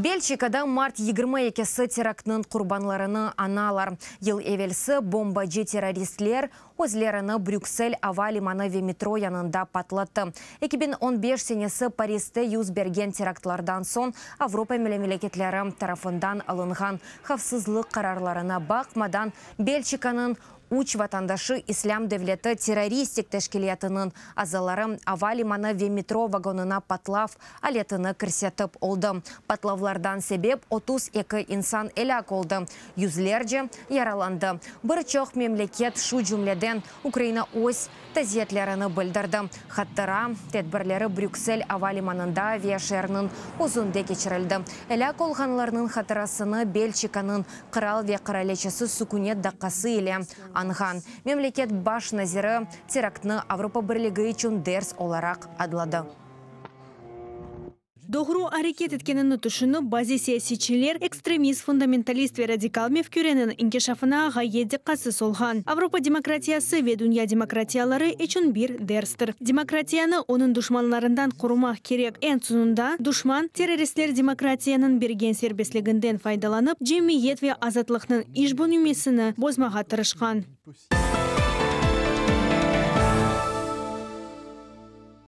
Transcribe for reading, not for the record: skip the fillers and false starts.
Belçikada mart 22-si teraktınıñ qurbanlarını añalar. Yıl evelsi bombacı terroristler özlerini Brüksel ava limanı ve metro yanında patlattı. 2015 senesi Pariste yüz bergen teraktlardan soñ Avropa memleketleri tarafından alınğan havfsızlıq qararlarına baqmadan Belçikanıñ üç vatandaşı İslâm devleti terroristik teşkilâtınıñ azaları ava limanı ve metro vagonına patlav aletini kirsetip oldı. Patlavlardan sebep 32 insan elâk oldı, yüzlerce yaralandı. Bir çoq memleket, şu cümleden Ukraina öz taziyetlerini bildirdi. Hatıra tedbirleri Brüksel ava limanında ve şeerniñ özünde keçirildi. Elâk olğanlarnıñ hatırasını Belçikanıñ qıral ve qıraliçesi sükünet daqqası ile añğan. Memleket baş naziri teraktnı Avropa Birligi içün ders olaraq adladı. Doğru areket etkenini tüşünip, bazı siyasetçiler ekstremist, fundamentalist ve radikal mefküreniñ inkişafına ğayet diqqatsız olğan. Avropa demokratiyası ve dünya demokratiyaları içün bir derstir. Demokratiyanı onıñ duşmanlarından qorumaq kerek. Eñ soñunda, duşman, terroristler demokratiyanıñ bergen serbestliginden faydalanıp, cemiyet ve azatlıqnıñ işbu nümesini bozmağa tırışqan.